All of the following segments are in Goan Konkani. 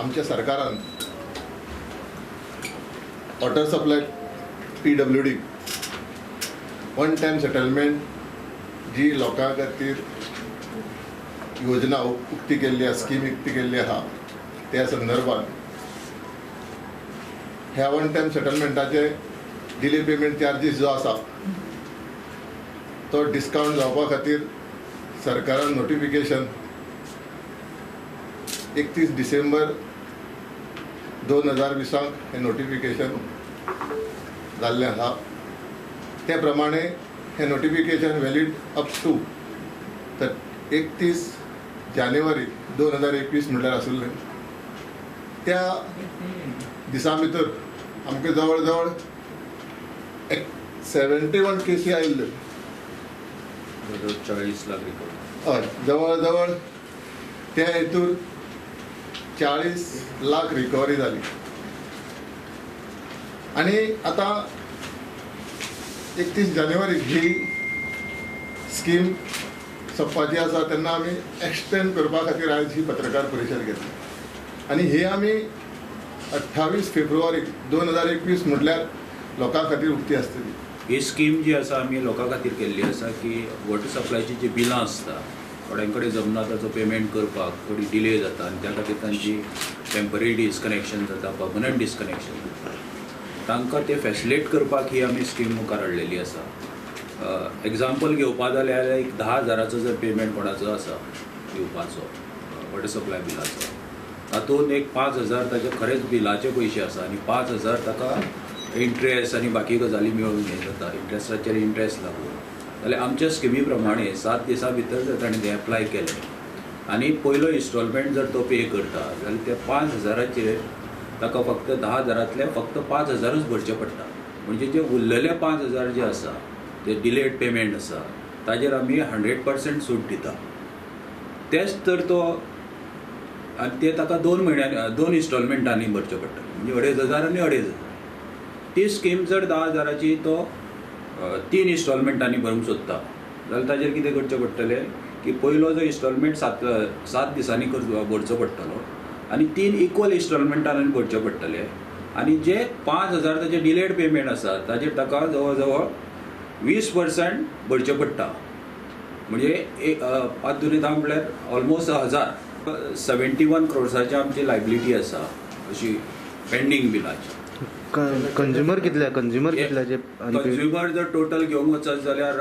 आमच्या सरकारान water supply PWD one time settlement जी लोकां खातीर योजना उक्ती केल्ली आसा, स्कीम उक्ती केल्ली आसा, त्या संदर्भात ह्या वन टायम सेटलमेंटाचे डिले पेमेंट चार्जीस जो आसा तो डिस्कावंट जावपा खातीर सरकारान नोटिफिकेशन 31 डिसेंबर 2020 हें नोटिफिकेशन जाल्लें आसा. ते प्रमाणे हें नोटिफिकेशन व्हॅलीड अप टू तर 31 जानेवारी 2021 म्हणल्यार आशिल्लें. त्या दिसा भितर आमकां जवळ जवळ 71 केसी आयिल्ल्यो, 40 लाख रिकवर. हय, जवळ जवळ त्या हेतूर 40 लाख रिकवरी जाली. आनी आतां 31 जानेवारी ही स्कीम सोंपपाची आसा, तेन्ना आमी एक्सटेंड करपा खातीर आयज ही पत्रकार परिशद घेतली. आनी ही आमी 28 फेब्रुवारी 2021 म्हटल्यार लोकां खातीर उक्ती आसतली. ही स्कीम जी आसा आमी लोकां खातीर केल्ली आसा की वॉटर सप्लायची जी बिलां आसता थोड्यां कडेन जमना ताचो पेमेंट करपाक, थोडी डिले जाता आनी त्या खातीर तांची टेंपररी डिस्कनेक्शन जाता, पर्मनंट डिस्कनेक्शन जाता. तांकां ते फेसिलेट करपाक ही आमी स्कीम मुखार हाडलेली आसा. एग्जाम्पल घेवपा जाल्यार एक 10 हजाराचो जर पेमेंट कोणाचो आसा दिवपाचो वॉटर सप्लाय बिलाचो, तातूंत एक 5 हजार ताचे खरेंच बिलाचे पयशे आसा आनी 5 हजार ताका इंट्रस्ट आनी बाकी गजाली मेळून हें जाता, इंट्रस्टाचेर इंट्रस्ट लागून. जाल्यार आमच्या स्किमी प्रमाणे 7 दिसां भितर जर ताणें तें एप्लाय केलें आनी पयलो इन्स्टॉलमेंट जर तो पे करता जाल्यार त्या 5 हजाराचेर ताका फक्त 10 हजारांतले फक्त 5 हजारूच भरचे पडटा. म्हणजे जे उरलेले 5 हजार जे आसा ते डिलेड पेमेंट आसा ताजेर आमी 100% सूट दिता. तेच तर तो आनी ते ताका 2 म्हयन्यांनी 2 इन्स्टॉलमेंटांनी भरचे पडटले, म्हणजे 2.5 हजार आनी 2.5 हजार. ती स्कीम जर 10 हजाराची तो 3 इन्स्टॉलमेंटांनी भरूंक सोदता जाल्यार ताजेर कितें करचें पडटलें की पयलो जो इन्स्टॉलमेंट 7 दिसांनी भरचो पडटलो आनी 3 इक्वल इन्स्टॉलमेंटांनी भरचे पडटले. आनी जे 5 हजार ताजे डिलेड पेमेंट आसा ताजेर ताका जवळ जवळ 20% भरचें पडटा. म्हणजे एक 5 दुनी 10 म्हळ्यार ऑलमोस्ट 1000. 71 क्रोर्साची आमची लायबिलिटी आसा अशी पेंडींग बिलाची. कंज्युमर कितले? कंज्युमर कितल्याचे? कंज्युमर जर टोटल घेवंक वचत जाल्यार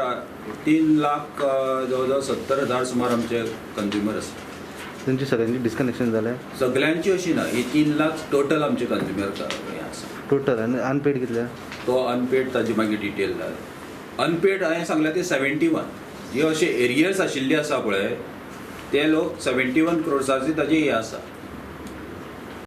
3 लाख जवळ जवळ 70 हजार सुमार आमचे कंज्युमर आसा. तांची सगळ्यांची डिस्कनेक्शन जालें? सगळ्यांची अशी ना, ही 3 लाख टोटल आमचे कंज्युमर हे आसा टोटल. आनी अनपेड कितले? तो अनपेड ताजी मागीर डिटेल अनपेड हांवें सांगल्या ते 71 जे अशे एरियर्स आशिल्ले आसा पळय ते लोक 71 क्रोर्साचे ताजे हे आसा.